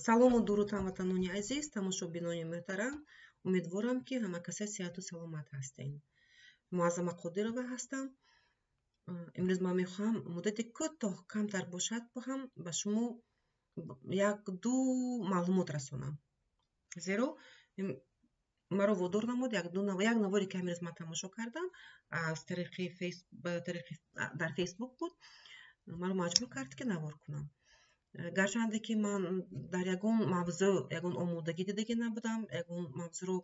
Салому дуруд, ҳамватанони азиз, тамошобинони муҳтарам. Умедворам, ки ҳама каса сиҳату саломат ҳастед. Муаззама Қодирова ҳастам. Имрӯз ман мехоҳам муддати кӯтоҳ, камтар бошад, бо ҳам ба шумо як-ду маълумот расонам. Зеро маро водор намуд як наворе, ки ҳамирӯз ман тамошо кардам, аз тариқи дар Фейсбук буд, маро маҷбур кард, ки навор кунам. Гарчанде ки ман дар ягон мавзӯъ ягон омодагӣ дидагӣ набудам, ягон мавзӯъро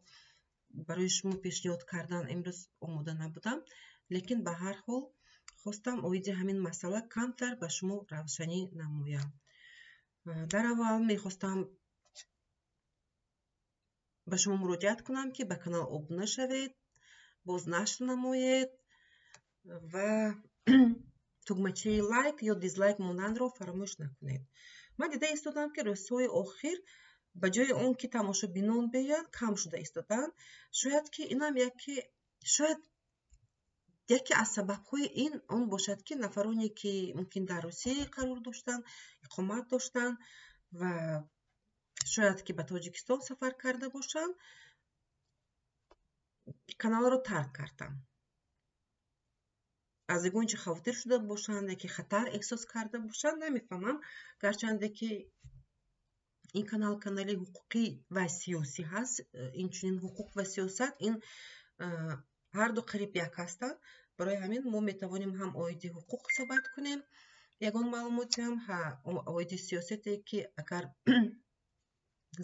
барои шумо пешниҳод кардан имрӯз омода набудам, лекин ба ҳар ҳол хостам оиди ҳамин масъала камтар ба шумо равшанӣ намоям. Дар аввал мехостам ба шумо муроҷиат кунам, ки ба канал обуна шавед, боз нашр намоед ва тугмачаи лайк ё дизлайк монданро фаромӯш накунед. Ман дида истодам, ки рӯзҳои охир ба ҷои он ки тамошобинон биёянд, кам шуда истоданд. Шояд ки инам яке, шояд яке аз сабабҳои ин он бошад, ки нафароне, ки мумкин дар Русия қарор доштанд, иқомат доштанд ва шояд ки ба Тоҷикистон сафар карда бошанд, каналро тарк карданд. Аз ягон чи хавотир шуда бошанд, яке хатар эҳсос карда бошанд, намефаҳмам. Гарчанде ки ин канал канали ҳуқуқӣ ва сиёсӣ ҳаст, инчунин ҳуқуқ ва сиёсат ин ҳарду қариб як ҳастанд. Барои ҳамин мо метавонем ҳам оиди ҳуқуқ суҳбат кунем, ягон маълумоти ҳам оиди сиёсате, ки агар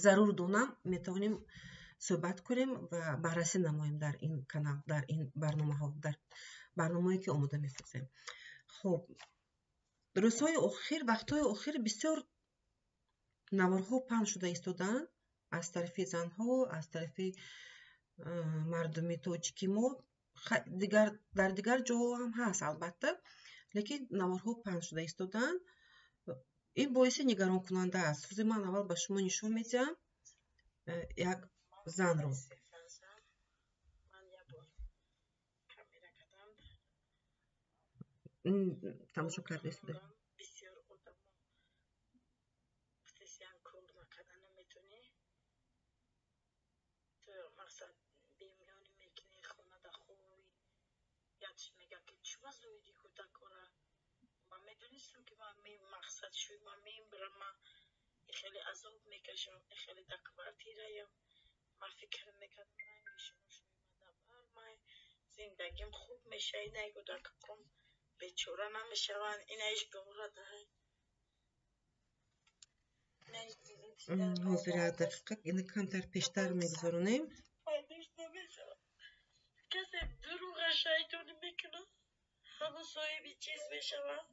зарур донам, метавонем суҳбат кунем ва баррасӣ намоем дар ин канал, дар ин барномаҳо, дар барномаое, ки омода месозем. Хуб, рӯзҳои охир, вақтҳои охир бисёр наворҳо паҳн шуда истодаанд аз тарафи занҳо, аз тарафи мардуми тоҷики мо. Дар дигар ҷоҳо ҳам ҳаст, албатта, лекин наворҳо паҳн шуда истодаанд. Ин боиси нигаронкунанда аст. Ҳозир ман аввал ба шумо нишон медиҳам як занро. Тамошо карда истода. Бисёр одамо гуфтесиян, кор накарда наметонӣ ту, мақсад бемиёнӣ мекунӣ, хонада хобӣ. Ядш мега, ки чума зоиди кӯдакора. Ман медонистам, ки ман мақсад шуй, ман мембирам, ман хеле азоб мекашам, хеле дар квартираям. Ман фикр мекардам, ранги шумо шуй мадабар, ман зиндагим хуб меша, инаи кӯдакаком бечора намешаванд, инаиш гора даҳай. Ҳозир, як дақиқа, ина камтар пештар мегузаронем. Касе дурӯға шайтонӣ мекунад, ҳама соҳиби чиз мешавад,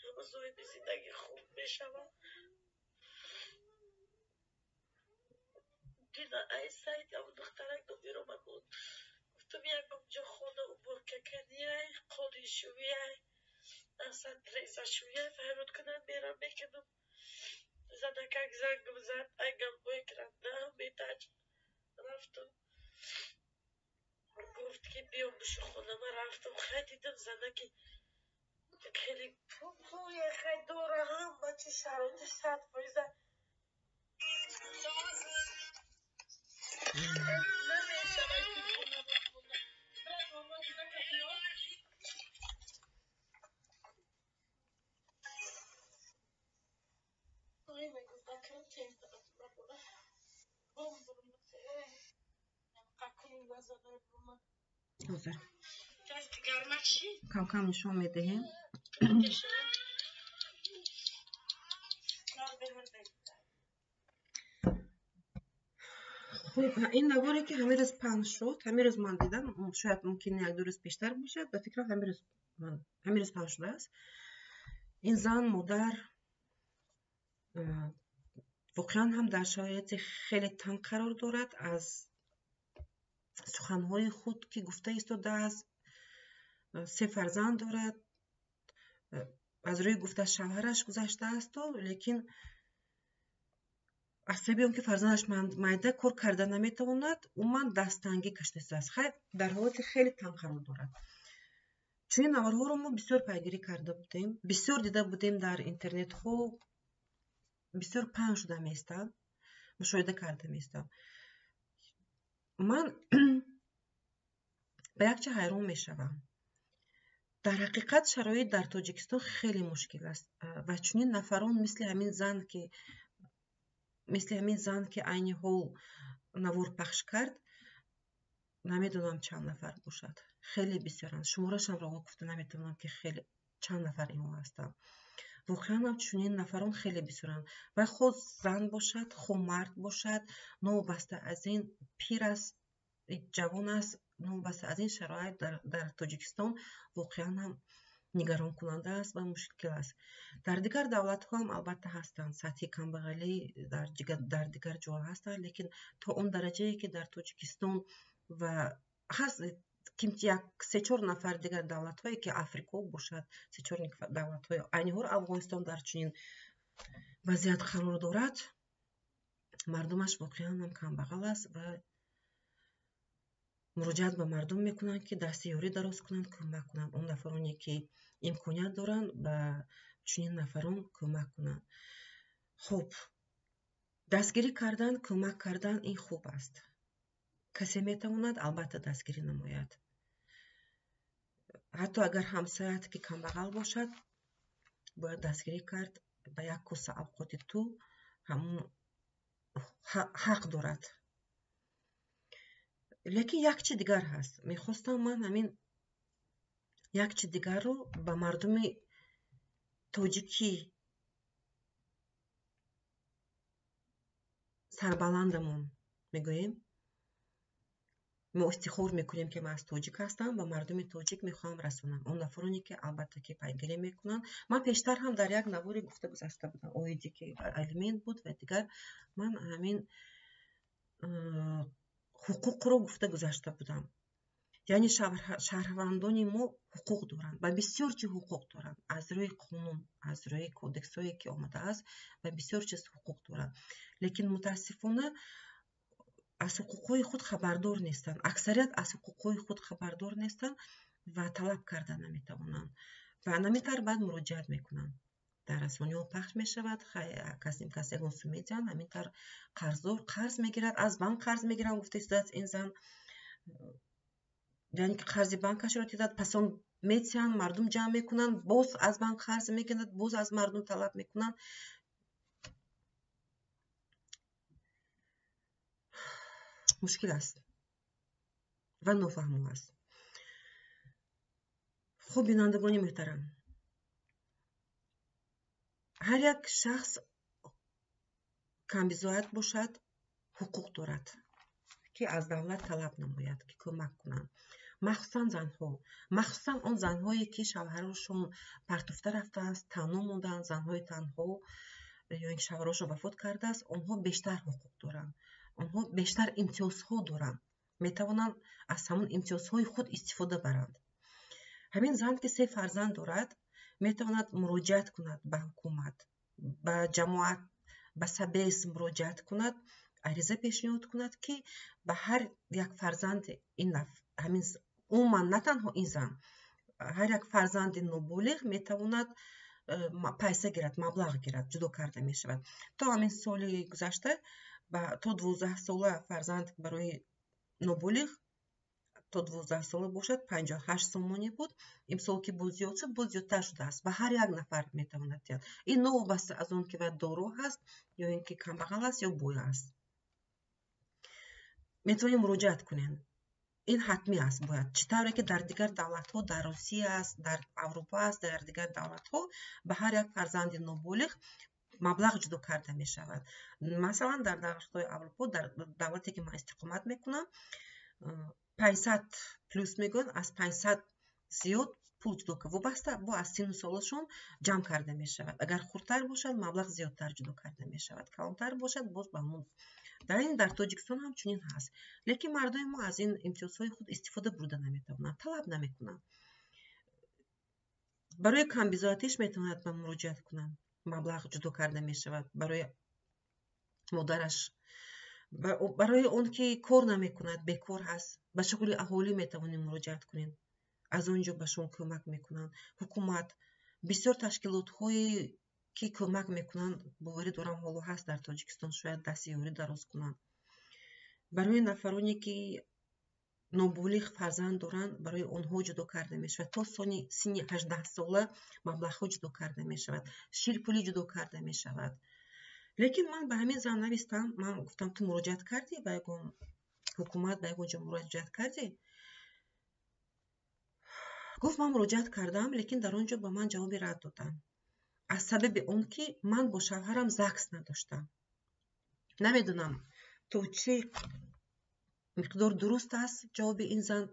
ҳама соҳиби зиндагии хуб мешавад. Дина ай сайт ав духтарак добиромад буд, гуфтам, ягон ҷо хона уборка каниай, қолишӯяй, асад резашӯяй, фарёд кунам, мерам мекунам. Занакак зангм зад, ай гапҳое кардам, метаҷ рафтам. Гуфт, ки биё буши хона. Ман рафтам, хай дидам, занаки хеле пуле хай дора, ҳама чи шароити 100%. Намешавад ки хона ба хона. Брат, мама, биё. Ой, мегуфт, акрам чен бом бурмад. Қакуни назадай бурмад. Ҳозир Дасти гармак шид. Кам-кам нишон медиҳем. Хуб, ин наворе, ки ҳамин рӯз паҳн шуд, ҳамин рӯз ман дидам, шояд мумкин як-ду рӯз пештар бошад, ба фикрам, ҳамин рӯз паҳн шудааст. Ин зан, модар, воқеан ҳам дар шароити хеле танг қарор дорад. Аз суханҳои худ, ки гуфта истодааст, се фарзанд дорад, аз рӯи гуфта шавҳараш гузаштаасту, лекин аз сабаби он ки фарзандаш майда, кор карда наметавонад, умуман дасттангӣ кашида истодааст. Хайр, дар ҳолати хеле танг қарор дорад. Чунин наворҳоро мо бисёр пайгирӣ карда будем, бисёр дида будем дар интернетҳо. бисёр паҳн шуда меистанд, мушоҳида карда меистам. Ман ба як чи ҳайрон мешавам. Дар ҳақиқат шароит дар Тоҷикистон хеле мушкил аст ва чунин нафарон мисли ҳамин зан, ки айни ҳол навор пахш кард, намедонам чанд нафар бошад. Хеле бисёранд. Шуморашонро гуфта наметавонам, ки хеле чанд нафар инҳо ҳастанд. Воқеан ҳам чунин нафарон хеле бисёранд. Ва хоҳ зан бошад, хоҳ мард бошад, новобаста аз ин пир аст, ҷавон аст, новобаста аз ин шароит дар Тоҷикистон воқеан ҳам нигаронкунанда аст ва мушкил аст. Дар дигар давлатҳо ҳам албатта ҳастанд, сатҳи камбағалӣ дар дигар ҷоҳо ҳастанд, лекин то он дараҷае ки дар Тоҷикистон ва ҳаст як се-чор нафар дигар давлатҳое ки Африко бошад, се-чор давлатҳои айни ҳол Афғонистон дар чунин вазъият қарор дорад, мардумаш воқеан ҳам камбағал аст ва муроҷиат ба мардум мекунанд, ки дасти ёрӣ дароз кунанд, кӯмак кунанд. Он нафароне ки имконият доранд, ба чунин нафарон кӯмак кунанд. Хуб, дастгирӣ кардан, кӯмак кардан ин хуб аст. Касе метавонад албатта дастгирӣ намояд. Ҳатто агар ҳамсояат ки камбағал бошад, бояд дастгирӣ кард. Ба як коса авқоти ту ҳамон ҳақ дорад. Лекин як чи дигар ҳаст. Мехостам ман ҳамин як чи дигарро ба мардуми тоҷикӣ сарбаландамон мегӯем. Мо ифтихор мекунем, ки ман аз тоҷик ҳастам, ба мардуми тоҷик мехоҳам расонам. Он нафароне ки албатта ки пайгирӣ мекунанд. Ман пештар ҳам дар як наворе гуфта гузашта будам, оиде ки алимент буд ва дигар. Ман ҳамин ҳуқуқро гуфта гузашта будам. Яъне шаҳрвандони мо ҳуқуқ доранд, ба бисёр чиз ҳуқуқ доранд. Аз рӯи қонун, аз рӯи кодексҳое ки омадааст, ба бисёр чиз ҳуқуқ доранд. Лекин мутаассифона аз ҳуқуқҳои худ хабардор нестанд. Аксарият аз ҳуқуқҳои худ хабардор нестанд ва талаб карда наметавонанд. Ва намитар баъд муроҷиат мекунанд. Дар расониҳо пахш мешавад, кас ягон сум медиҳанд, ҳамин тавр қарздор қарз мегирад, аз банк қарз мегиранд, гуфта истодааст ин зан. Яъне ки қарзи банкашро дидад, пас он метиҳанд, мардум ҷамъ мекунанд, боз аз банк қарз мегиранд, боз аз мардум талаб мекунанд. Мушкил аст ва нофаҳмо аст. Хуб, бинандагони муҳтарам, ҳар як шахс камбизоат бошад, ҳуқуқ дорад, ки аз давлат талаб намояд, ки кӯмак кунанд. Махсусан занҳо, махсусан он занҳое ки шавҳарашон партофта рафтааст, танҳо мондаанд, занҳои танҳо ё ин ки шавҳарашон вафот кардааст, онҳо бештар ҳуқуқ доранд. Онҳо бештар имтиёзҳо доранд. Метавонанд аз ҳамон имтиёзҳои худ истифода баранд. Ҳамин зан ки се фарзанд дорад, метавонад муроҷиат кунад ба ҳукумат, ба ҷамоат, ба сабес муроҷиат кунад, ариза пешниҳод кунад, ки ба ҳар як фарзанди ин ҳамин умуман на танҳо ин зан, ҳар як фарзанди ноболиғ метавонад пайса гирад, маблағ гирад, ҷудо карда мешавад. То ҳамин соли гузашта то 12 сола фарзанд барои ноболиғ то 12 сола бошад 58 сомонӣ буд. Имсол ки боз зиёд шуд, боз зиёдтар шудааст. Ба ҳар як нафар метавонад диҳад. Ин новобаста аз он ки вай доро ҳаст ё ин ки камбағал аст ё бой аст. Метавонем муроҷиат кунем. Ин ҳатмӣ аст бояд. Чӣ тавре ки дар дигар давлатҳо, дар Русия аст, дар Аврупо аст, дар дигар давлатҳо ба ҳар як фарзанди ноболиғ маблағ ҷудо карда мешавад. Масалан, дар давлатҳои Аврупо, дар давлате ки ман истиқомат мекунам, 500 плюс мегӯянд, аз 500 зиёд пул ҷудо вобаста бо аз синну солашон ҷамъ карда мешавад. Агар хурдтар бошад, маблағ зиёдтар ҷудо карда мешавад. Калонтар бошад, боз ба ҳамон. Дар ин дар Тоҷикистон ҳам чунин ҳаст. Лекин мардуми мо аз ин имтиёзҳои худ истифода бурда наметавонанд, талаб намекунанд. Барои камбизоатиш метавонад ба муроҷиат кунанд. Маблағ ҷудо карда мешавад барои модараш, барои он ки кор намекунад, бекор ҳаст, ба шуғли аҳолӣ метавонем муроҷиат кунем. Аз он ҷо ба шумо кӯмак мекунанд. Ҳукумат, бисёр ташкилотҳое ки кӯмак мекунанд, боварӣ дорам, ҳоло ҳаст дар Тоҷикистон, шояд дасти ёрӣ дароз кунанд. Барои нафароне, ки ноболиғ фарзанд доранд, барои онҳо ҷудо карда мешавад. То синни 18 сола маблағҳо ҷудо карда мешавад, ширпулӣ ҷудо карда мешавад. Лекин ман ба ҳамин зан навистам, ман гуфтам: ту муроҷиат кардӣ ба ягон ҳукумат, ба ягон ҷо муроҷиат кардӣ? Гуфт: ман муроҷиат кардам, лекин дар он ҷо ба ман ҷавоби рад доданд, аз сабаби он ки ман бо шавҳарам ЗАГС надоштам. Намедонам, то чӣ миқдор дуруст аст ҷавоби ин зан,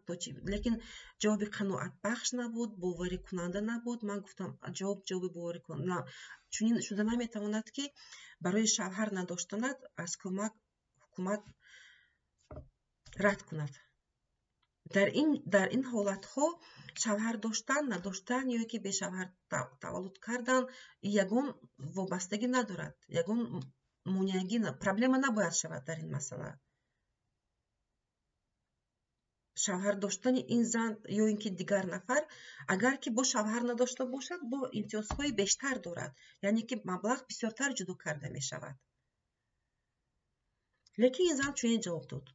лекин ҷавоби қаноатбахш набуд, боварикунанда набуд. Ман гуфтам: ҷавоб ҷавоби боварикунанда чунин шуда наметавонад, ки барои шавҳар надоштанат аз кӯмак ҳукумат рад кунад. Дар ин ҳолатҳо шавҳар доштан, надоштан ё ки бешавҳар таваллуд кардан ягон вобастагӣ надорад, ягон монеагӣ, проблема набояд шавад дар ин масъала. Шавҳар доштани ин зан ё ин ки дигар нафар, агар ки бо шавҳар надошта бошад, бо имтиёзҳои бештар дорад, яъне ки маблағ бисёртар ҷудо карда мешавад. Лекин ин зан чунин ҷавоб дод.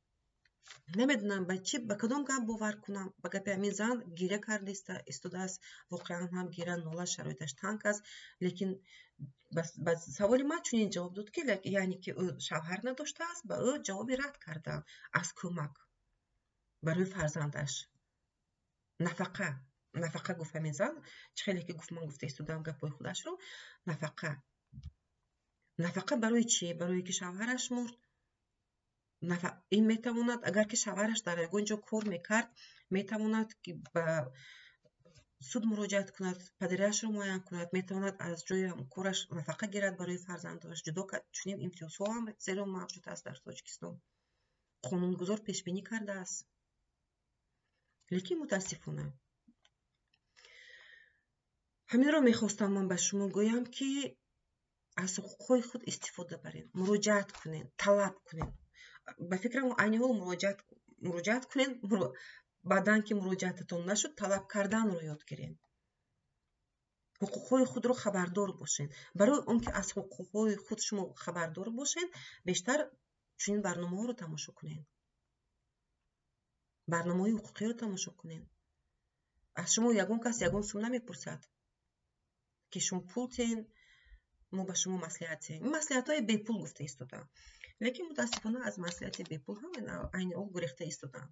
Намедонам, ба чӣ, ба кадом гап бовар кунам. Ба гапи ҳамин зан, гиря карда истодааст, воқеан ҳам гиря, нола, шароиташ танг аст, лекин ба саволи ман чунин ҷавоб дод, ки яъне ки ӯ шавҳар надоштааст, ба ӯ ҷавоби рад карданд аз кӯмак барои фарзандаш. Нафақа, нафақа гуфт ҳамин зан. Чӣ хеле ки гуфт, ман гуфта истодам гапҳои худашро. Нафақа, нафақа барои чӣ? Барое ки шавҳараш мурд. Ин метавонад, агар ки шавҳараш дар ягон ҷо кор мекард, метавонад ки ба суд муроҷиат кунад, падариашро муайян кунад, метавонад аз ҷои кораш нафақа гирад барои фарзандаш ҷудо. Чунин имтиёзҳо ҳам зеро мавҷуд аст дар Тоҷикистон, қонунгузор пешбинӣ кардааст. Лекин мутаассифона, ҳаминро мехостам ман ба шумо гӯям, ки аз ҳуқуқҳои худ истифода баред, муроҷиат кунед, талаб кунед. Ба фикрам, айни ҳол муроҷиат кунед, баъдан ки муроҷиататон нашуд, талаб карданро ёд гиред, ҳуқуқҳои худро хабардор бошед. Барои он ки аз ҳуқуқҳои худ шумо хабардор бошед, бештар чунин барномаҳоро тамошо кунед, барномаҳои ҳуқуқиро тамошо кунед. Аз шумо ягон кас ягон сум намепурсад, ки шумо пул тиҳен, мо ба шумо маслиҳат диҳем. Ин маслиҳатҳои бепул гуфта истодаам, лекин мутаассифона аз маслиҳати бепул ҳам айни ҳол гурехта истодаанд.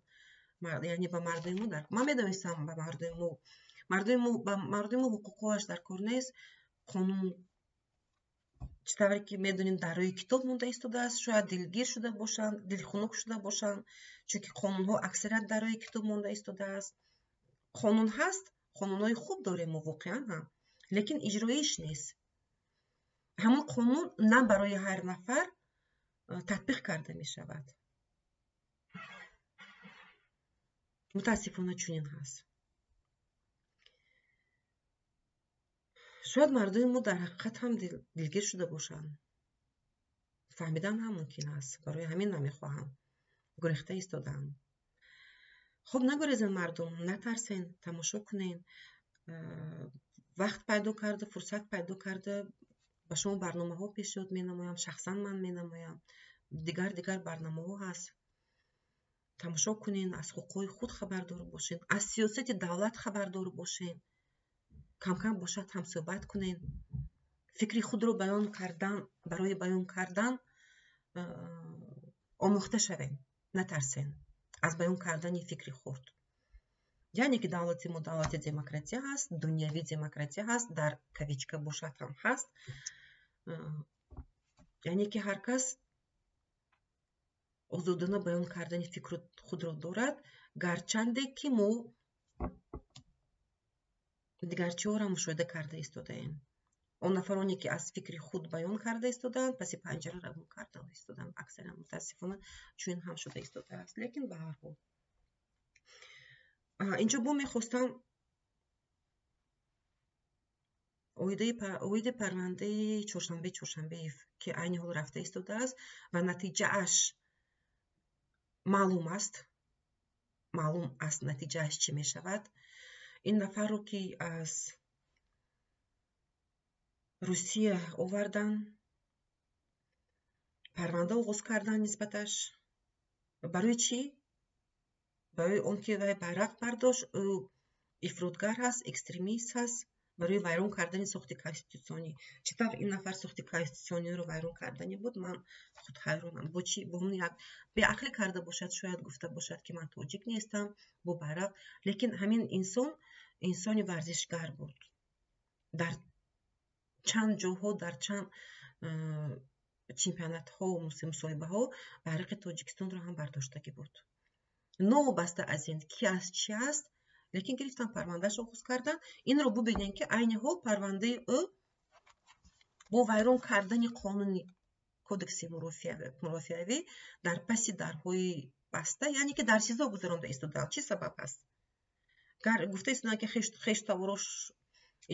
Яъне ба мардуми мо, ман медонистам, ба мардуми мо ҳуқуқҳояш дар кор нест. Қонун, чӣ тавре ки медонем, дар рӯи китоб монда истодааст. Шояд дилгир шуда бошанд, дилхунук шуда бошанд, чунки қонунҳо аксарият дар рӯи китоб монда истодааст. Қонун ҳаст, қонунҳои хуб дорем мо воқеан ҳам, лекин иҷроиш нест. Ҳамон қонун на барои ҳар нафар татбиқ карда мешавад, мутаассифона, чунин ҳаст. Шояд мардуми мо дар ҳақиқат ҳам дилгир шуда бошанд, фаҳмидан ҳам мумкин аст, барои ҳамин намехоҳам, гурехта истодаам. Хуб, нагурезен мардум, натарсен, тамошо кунен. Вақт пайдо карда, фурсат пайдо карда, ба шумо барномаҳо пешниҳод менамоям, шахсан ман менамоям, дигар дигар барномаҳо ҳаст, тамошо кунен, аз ҳуқуқҳои худ хабардор бошен, аз сиёсати давлат хабардор бошен, камкам бошад ҳамсӯҳбат кунен. Фикри худро баён кардан, барои баён кардан омӯхта шавем, натарсен аз баён кардани фикри худ. Яъне ки давлати мо давлати демократия ҳаст, дунявӣ демократия ҳаст, дар кавычка бошад ҳам ҳаст. Яъне ки ҳар кас озодона баён кардани фикри худро дорад, гарчанде ки мо дигар чиҳоро мушоҳида карда истодаем. Он нафароне, ки аз фикри худ баён карда истодаанд, паси панҷара равон карда истодаанд аксаран. Мутаассифона, чунин ҳам шуда истодааст. Лекин ба ҳар ҳол, инҷо бо мехостам оиди парвандаи Чоршанбе Чоршанбеев, ки айни ҳол рафта истодааст ва натиҷааш маълум аст, маълум аст натиҷааш чӣ мешавад. Ин нафарро, ки аз Русия оварданд, парванда оғоз карданд нисбаташ. Барои чӣ? Барои он ки вай байрақ бардошт, ӯ ифротгар ҳаст, экстремист ҳаст, барои вайрон кардани сохти конститутсионӣ. Чӣ тавр ин нафар сохти конститутсиониро вайрон кардани буд, ман худ ҳайронам. Бо чӣ? Бо ҳамон як беақлӣ карда бошад, шояд гуфта бошад, ки ман тоҷик нестам, бо байрақ. Лекин ҳамин инсон инсони варзишгар буд. Дар чанд ҷоҳо, дар чанд чемпионатҳо, мусоҳибаҳо байрақи Тоҷикистонро ҳам бардоштагӣ буд. Новобаста аз ин ки аз чӣ аст, лекин гирифтан парвандааш оғоз кардан. Инро бубинем, ки айни ҳол парвандаи ӯ бо вайрон кардани қонуни кодекси мурофиавӣ дар паси дарҳои баста, яъне ки дар СИЗО гузаронда истодаанд. Чӣ сабаб аст? Гар гуфта истодаанд, ки хештаворош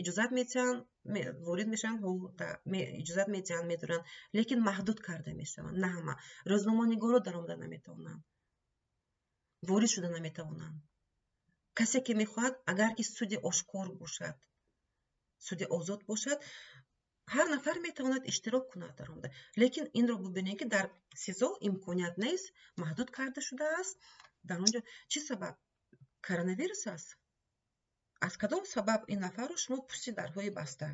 иҷозат метиҳанд, ворид мешаванд, иҷозат метиҳанд, медоранд, лекин маҳдуд карда мешаванд. На ҳама. Рӯзноманигоро даромада наметавонанд, ворид шуда наметавонанд. Касе ки мехоҳад, агар ки суди ошкор бошад, суди озод бошад, ҳар нафар метавонад иштирок кунад даромада. Лекин инро бубинем, ки дар СИЗО имконият нест, маҳдуд карда шудааст. Дар он ҷо чӣ сабаб? Коронавирус аст. Аз кадом сабаб ин нафарро шумо пушти дарҳои баста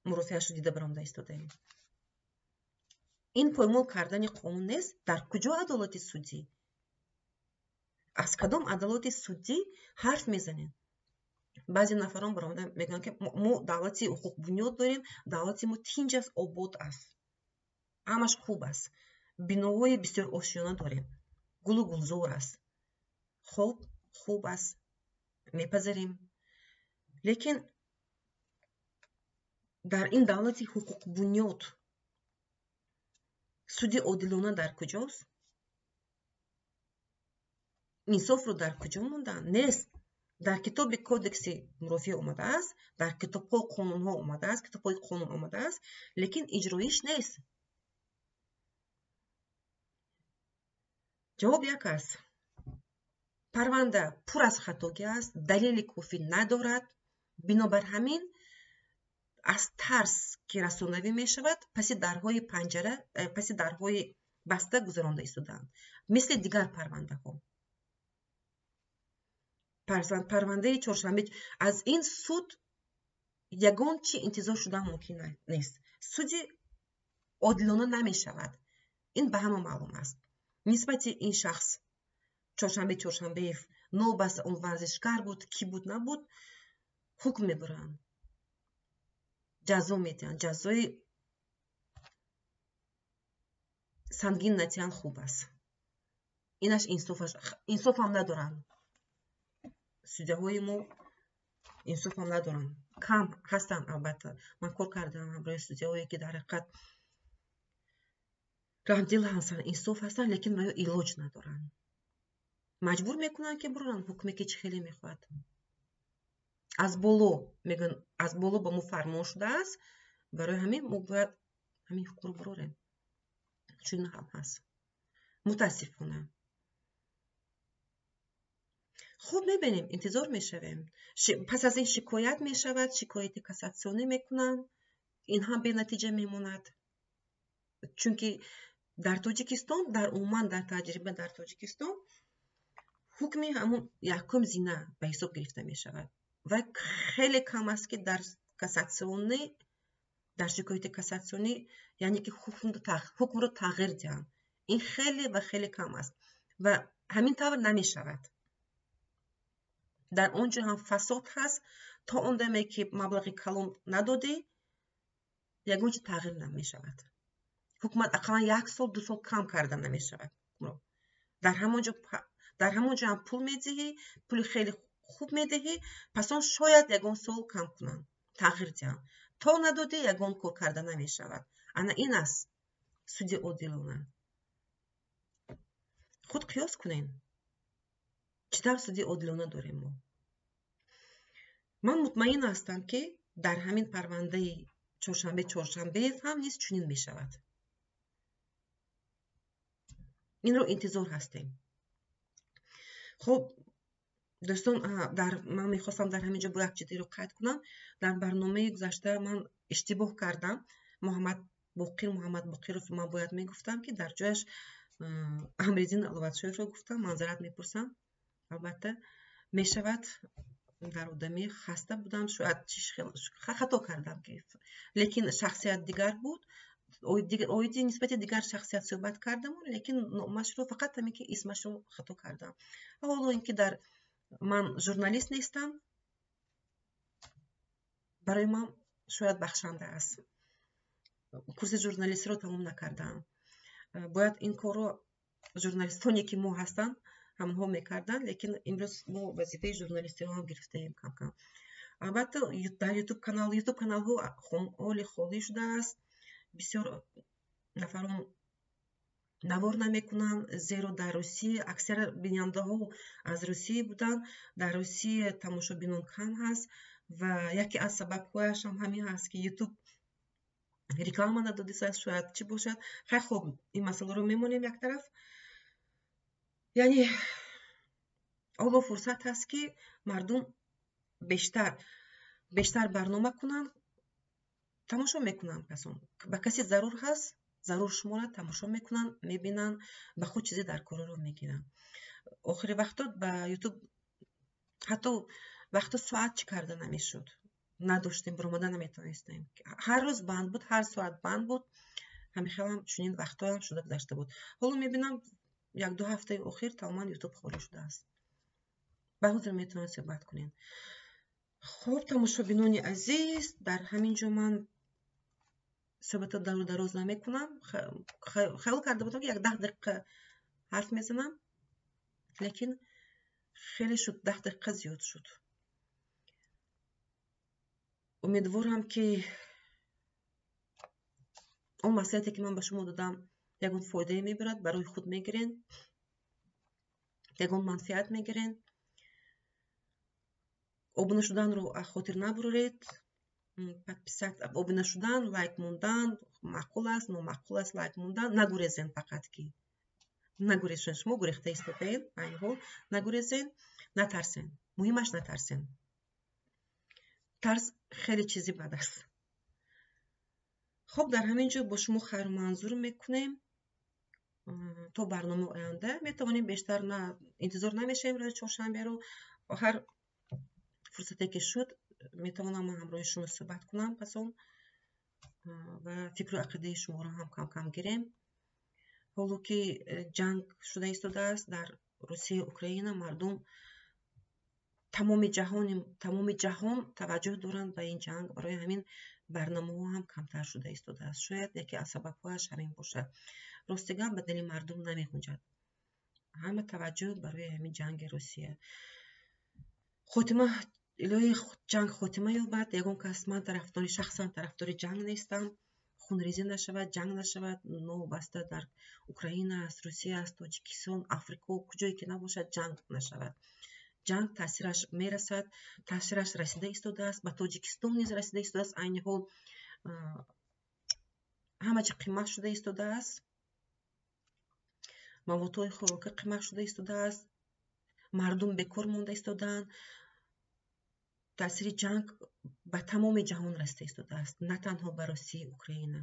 мурофиаашро дида баромада истодаем? Ин поймол кардани қонун нест. Дар куҷо адолати судӣ? Аз кадом адолати судӣ ҳарф мезанем? Баъзе нафарон баромада мегӯянд, ки мо давлати ҳуқуқбунёд дорем, давлати мо тинҷ аст, обод аст, ҳамаш хуб аст, биноҳои бисёр ошиёна дорем, гулу гулзор аст. Хоб хуб аст, мепазирем. Лекин дар ин давлати ҳуқуқбунёд суди одилона дар куҷост? Инсофро дар куҷо монданд? Нест. Дар китоби кодекси мурофиа омадааст, дар китобҳо қонунҳо омадааст, китобҳои қонун омадааст, лекин иҷроиш нест. Ҷавоб як аст. Парванда пур аз хатогӣ аст, далели кофӣ надорад. Бинобар ҳамин аз тарс, ки расонавӣ мешавад, паси дарҳои панҷара, паси дарҳои баста гузаронда истодаанд, мисли дигар парвандаҳо. Парвандаи Чоршанбе аз ин суд ягон чи интизор шудан мумкин нест. Суди одилона намешавад. Ин ба ҳама маълум аст. Нисбати ин шахс Чоршанбе Чоршанбеев, новобаста он варзишгар буд, кӣ буд набуд, ҳукм мебуранд, ҷазо медиҳанд. Ҷазои сангин натиҳанд хуб аст. Инаш инсофам надоранд. Судяҳои мо инсофам надоранд. Кам ҳастанд албатта. Ман кор кардам ҳамроҳи судяҳое, ки дар ҳақиқат раҳмдил ҳастанд, инсоф ҳастанд, лекин ва ё илоҷ надоранд. Маҷбур мекунанд, ки буранд ҳукме, ки чӣ хеле мехоҳад. Аз боло мегӯянд, аз боло ба мо фармон шудааст, барои ҳамин мо бояд ҳамин ҳукмро бурорем. Чунин ҳам ҳаст. Мутаассифона. Хуб мебинем, интизор мешавем. Пас аз ин шикоят мешавад, шикояти кассатсионӣ мекунанд, ин ҳам бенатиҷа мемонад. Чунки дар Тоҷикистон, дар умуман дар таҷриба дар Тоҷикистон ҳукми ҳамун якум зина ба ҳисоб гирифта мешавад. Ва хеле кам аст, ки дар кассатсионӣ, дар шикояти кассатсионӣ, яъне ки ҳукмро тағйир диҳанд. Ин хеле ва хеле кам аст ва ҳамин тавр намешавад. Дар он ҷо ҳам фасод ҳаст, то он даме ки маблағи калон надодӣ, ягон чи тағйир намешавад. Ҳукумат ақаллан як сол, ду сол кам карда намешавад. Дар ҳамон ҷо ҳам пул медиҳӣ, пули хеле хуб медиҳӣ, пас он шояд ягон сол кам кунанд, тағйир диҳанд. То надодӣ, ягон кор карда намешавад. Ана ин аст суди одилона. Худ қиёс кунем. Чӣ тавр суди одилона дорем мо? Ман мутмаин ҳастам, ки дар ҳамин парвандаи Чоршанбе Чоршанбеев ҳам низ чунин мешавад. Инро интизор ҳастем. Хуб, Дӯстон, ман мехостам дар ҳамин ҷо бо як чизеро қайд кунам. Дар барномаи гузашта ман иштибоҳ кардам. Муҳаммад Боқир, Муҳаммад Боқиров ман бояд мегуфтам, ки дар ҷояш Амриддин Аловатшоевро гуфтам. Маъзарат мепурсам. Албатта мешавад, дар одамӣ хаста будам, шояд хато кардам, лекин шахсият дигар буд. Оиди нисбати дигар шахсият суҳбат кардаму, лекин номашро фақат ҳамин ки исмашро хато кардам. Ҳоло ин ки дар ман журналист нестам, барои ман шояд бахшанда аст. Курси журналистиро тамом накардаам. Бояд ин корро журналистоне ки мо ҳастанд, ҳамонҳо мекарданд, лекин имрӯз мо вазифаи журналистиро ҳам гирифтаем кам-кам. Албатта, дар ютуб канал, ютуб каналҳо ҳоли холӣ шудааст. Бисёр нафарон навор намекунанд, зеро дар Русия аксар бинандаҳо аз Русия буданд. Дар Русия тамошобинон кам ҳаст ва яке аз сабабҳояш ҳам ҳамин ҳаст, ки ютуб реклама надодисааст, шояд чӣ бошад. Хай, хуб, ин масъаларо мемонем як тараф. Яъне ҳоло фурсат ҳаст, ки мардум бештар барнома кунанд, тамошо мекунанд касон. Ба касе зарур ҳаст, зарур шумора тамошо мекунанд, мебинанд, ба худ чизе дар корро мегиранд. Охири вақто ба ютуб ҳатто вақто соат чӣ карда намешуд. Надоштем, баромада наметавонистем. Ҳар рӯз банд буд, ҳар соат банд буд. Ҳамин хелам чунин вақтҳоям шуда гузашта буд. Ҳоло мебинам, як-ду ҳафтаи охир тамоман ютуб холӣ шудааст. Ба ҳозир метавонед суҳбат кунед. Хуб, тамошобинони азиз, дар ҳамин ҷо ман суҳбатро дару дароз намекунам. Хаёл карда будам, ки як 10 дақиқа ҳарф мезанам, лекин хеле шуд, 10 дақиқа зиёд шуд. Умедворам, ки он маслиҳате, ки ман ба шумо додам, ягон фоидае мебарад, барои худ мегирен, ягон манфиат мегирен. Обуна шуданро аз хотир набуред. Подписать, обуна шудан, лайк мондан, маъқул аст, номаъқул аст, лайк мондан, нагурезен, фақат ки нагурезен. Шумо гурехта истодаед айни ҳол, нагурезен, натарсен. Муҳимаш натарсен. Тарс хеле чизи бад аст. Хуб, дар ҳамин ҷо бо шумо хайру манзур мекунем то барномаи оянда. Метавонем бештар на интизор намешавем рӯзи чоршанберо. Ҳар фурсате ки шуд, метавонам ман ҳамроҳи шумо суҳбат кунам пас он ва фикру ақидаи шуморо ҳам кам-кам гирем. Ҳоло ки ҷанг шуда истодааст дар Русия, Украина, мардум тамоми ҷаҳон таваҷҷӯҳ доранд ба ин ҷанг. Барои ҳамин барномаҳо ҳам камтар шуда истодааст. Шояд яке аз сабабҳояш ҳамин бошад. Рости гап, ба дили мардум намегунҷад. Ҳама таваҷҷӯҳ барои ҳамин ҷанги Русия. Хотима, илоҳи, ҷанг хотима ёбад. Ягон кас, ман тарафдори, шахсан тарафдори ҷанг нестам. Хунрезӣ нашавад, ҷанг нашавад, новобаста дар Украина аст, Русия аст, Тоҷикистон, Африко, куҷое ки набошад, ҷанг нашавад. Ҷанг таъсираш мерасад, таъсираш расида истодааст, ба Тоҷикистон низ расида истодааст. Айни ҳол ҳама чи қимат шуда истодааст, маводҳои хӯрокӣ қимат шуда истодааст, мардум бекор монда истодаанд. Таъсири ҷанг ба тамоми ҷаҳон расида истодааст, на танҳо ба Русия, Украина,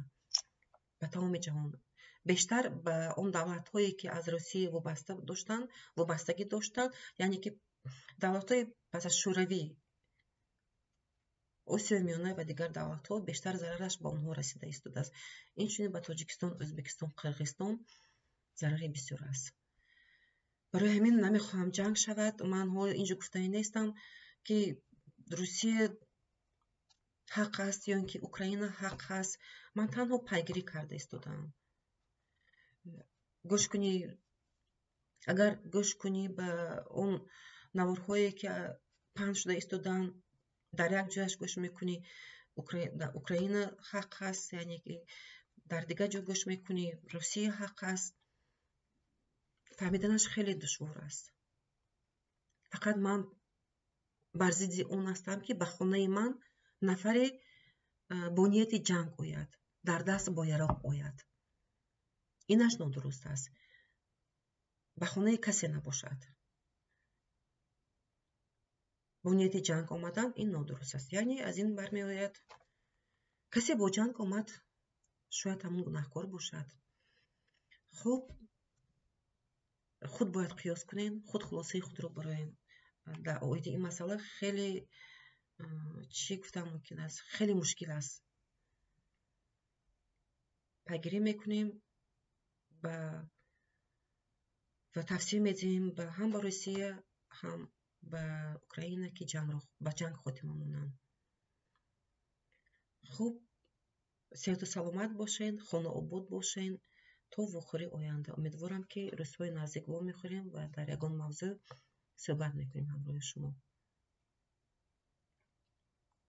ба тамоми ҷаҳон. Бештар ба он давлатҳое, ки аз Русия вобаста доштанд, вобастагӣ доштанд, яъне ки давлатҳои пас аз Шӯравӣ, Осиёи Миёна ва дигар давлатҳо, бештар зарараш ба онҳо расида истодааст. Инчунин ба Тоҷикистон, Ӯзбекистон, Қирғизистон зарари бисёр аст. Барои ҳамин намехоҳам ҷанг шавад. Ман ҳоло инҷо гуфтанӣ нестам, ки Русия ҳақ аст ё ин ки Украина ҳақ аст. Ман танҳо пайгирӣ карда истодаам. Гӯш кунӣ, агар гӯш кунӣ ба он наворҳое, ки паҳн шуда истодаанд, дар як ҷояш гӯш мекунӣ, Украина ҳақ аст, яъне ки дар дигар ҷо гӯш мекунӣ, Русия ҳақ аст. Фаҳмиданаш хеле душвор аст. Фақат ман бар зидди он ҳастам, ки ба хонаи ман нафаре бо нияти ҷанг ояд, дар даст бо яроқ ояд. Инаш нодуруст аст. Ба хонаи касе набошад. Бо нияти ҷанг омадан, ин нодуруст аст. Яъне аз ин бармеояд, касе бо ҷанг омад, шояд ҳамон гунаҳкор бошад. Хуб, худ бояд қиёс кунем, худ хулосаи худро бароем. Дар оиди ин масъала хеле чӣ гуфтан мумкин аст, хеле мушкил аст. Пайгирӣ мекунем ва тавсия медиҳем ҳам ба Русия, ҳам ба Украина, ки ҷангро ба ҷанг хотима монанд. Хуб, сеҳату саломат бошед, хонаобод бошед. То вохӯрии оянда. Умедворам, ки рӯзҳои наздик вомехӯрем ва дар ягон мавзӯъ суҳбат мекунем ҳамроҳи шумо.